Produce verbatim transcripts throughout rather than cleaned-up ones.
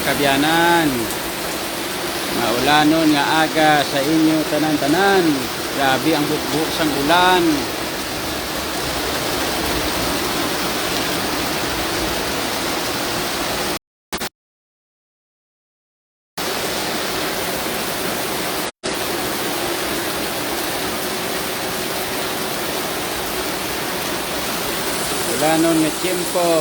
Kaabyanan, maulanon nga aga sa inyo tanan-tanan. Grabe ang bukbok sang ulan. Ulanon nga tiyempo.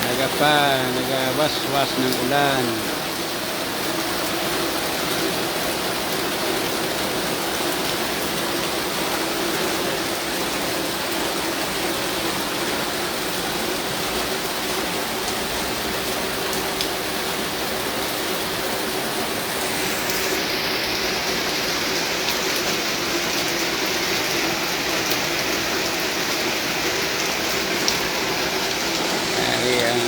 Naga pa, nagawaswas ng ulan. Ari ang,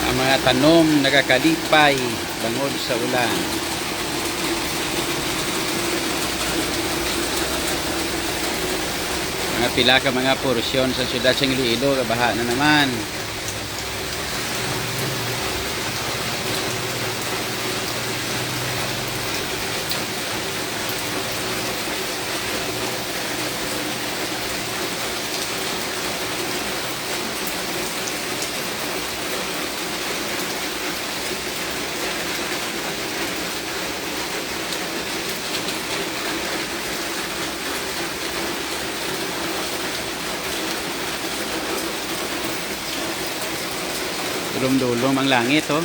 ang mga tanom nagakalipay bangod sa ulan. Mga pila ka mga porsyon sa siyudad sa Iloilo, baha na naman. Dulom-dulom ang langit, oh.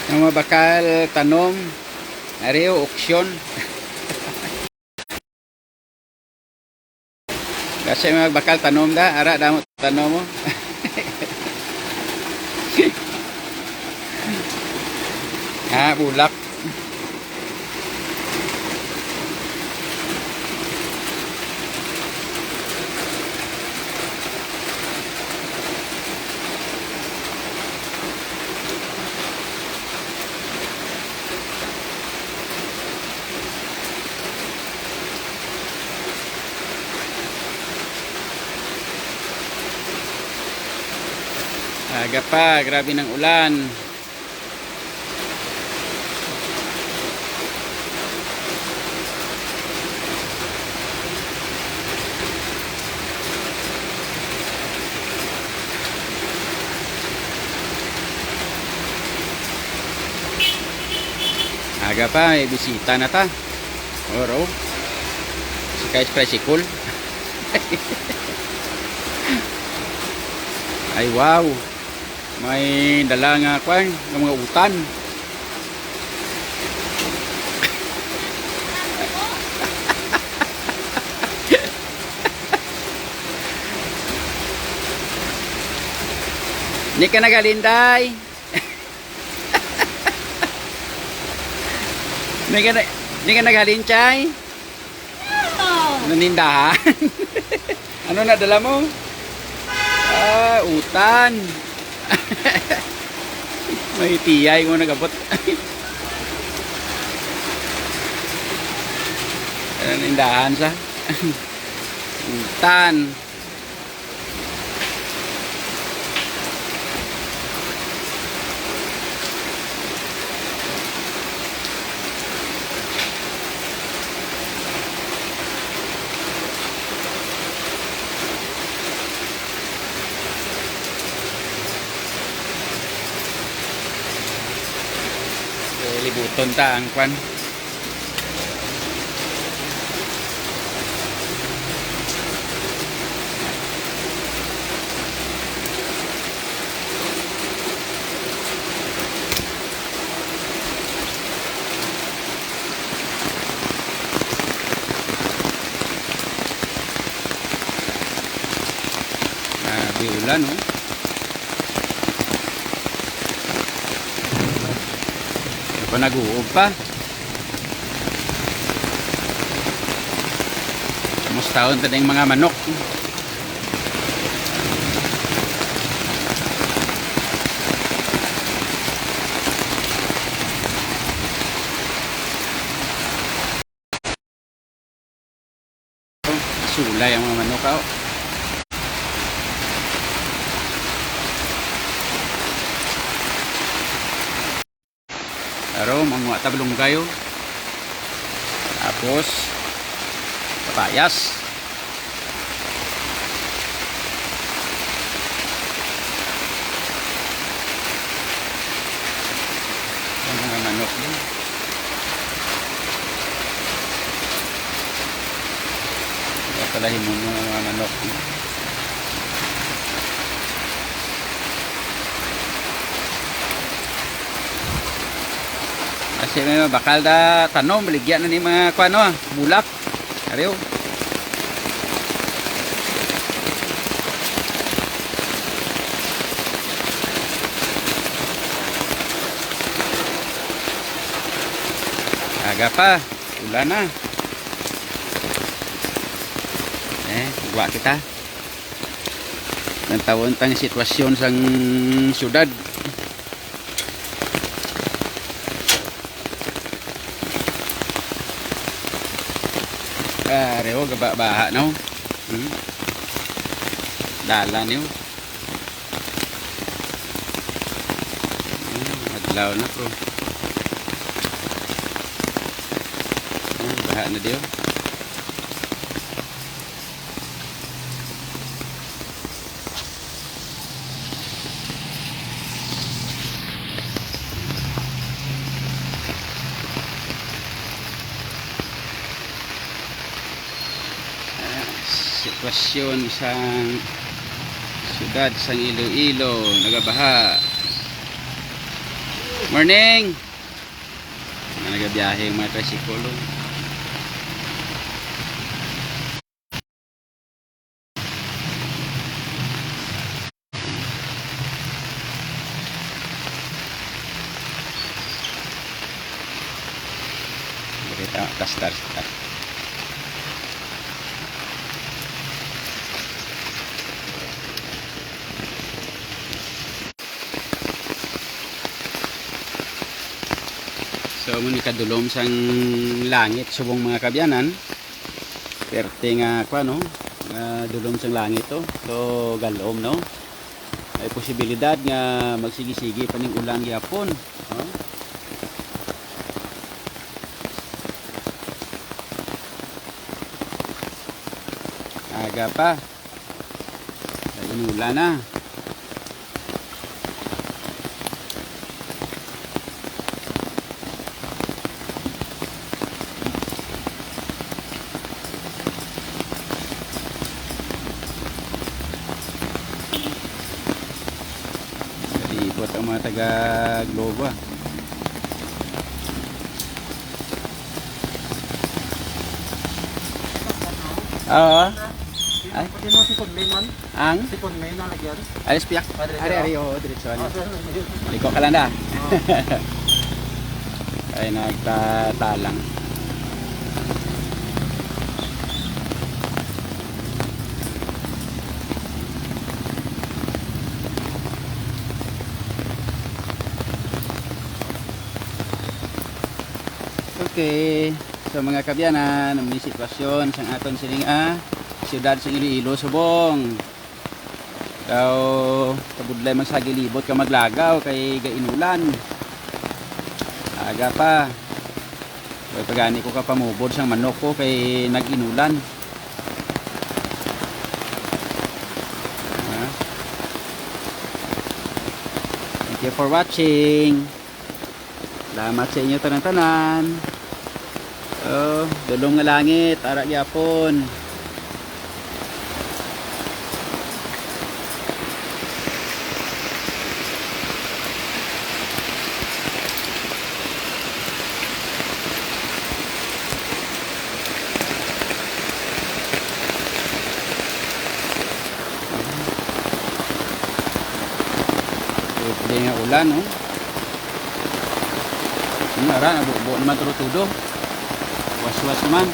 Ang mga bakal tanom, ari, oh, auction. Kasi mga bakal tanom da, ara, damo tanom mo. Ah, bulak. Aga pa, grabe ng ulan. Aga pa, may bisita na ta. Oro. Si Kais Tricycle. Ay, wow. May dala nga, kwan, nga mga utan. Di ka naghalin, day? Di ka na, di ka naghalin, chay? Nanindahan? Ano na dala mo? Ah, utan. May tiyay ko nagabot. Ano, nindahan sa? Utan. Tunta ang kwan. Grabe ulan, oh. Ano pa, nag-uog pa. Mustahon ta ding mga manok. Sulay ang mga manok, oh. Aro, manguha ta balunggay, oh. Tapos, kapayas. Ang mga manok din. Wala pala himuno ang mga manok. Kasi may mabakal na tanom, baligya na ni mga kuan, oh, bulak. Ariyo. Aga pa, ulan na. Eh, gwa kita. Nantawon tang sitwasyon sang syudad. Ah, reho, gaba-, baha, no? Hmm? Dalan, yo. Hmm, adlaw na, bro. Hmm, baha na, diyo. Ah, sitwasyon sang siyudad sang Iloilo, nagabaha. Morning! Mga nagabiyahe ang mga tricycle, oh. Pakita, plastar, plastar. So, amo ni kadulom sang langit subong, mga kabyanan. Perte nga, kwa, no? Nga dulom sang langit to. So, galom, no? May posibilidad nga magsigi-sigi pa ning ulan gihapon, no? Aga pa. Ay, inulan na. Nalibot ang mga taga Globo, ah. Oo. Ay. Pwede mo si Conley man. Ang? Si Conley na lagyan. Alis piyak. Padre, Ari, sir. Ari, oo, diretso, ano. Ah, sir. Liko ka lang na. Oo. Ay, nagtatalang. Okay. So, mga kabyanan, ang mga sitwasyon sang aton sining, ah, siyudad sang Iloilo, subong. Daw, kabudlay magsagilibot ka maglagaw kay gainulan. Aga pa. Way pa gani ko kapamubod sang manok ko kay nag-inulan. Ha? Thank you for watching. Salamat sa inyo tanan-tanan. Oh, dulom nga langit, ara gyapon. Pwede nga ulan, no? Hmm, ara, nabubo naman tudo-tudo. Waswas naman.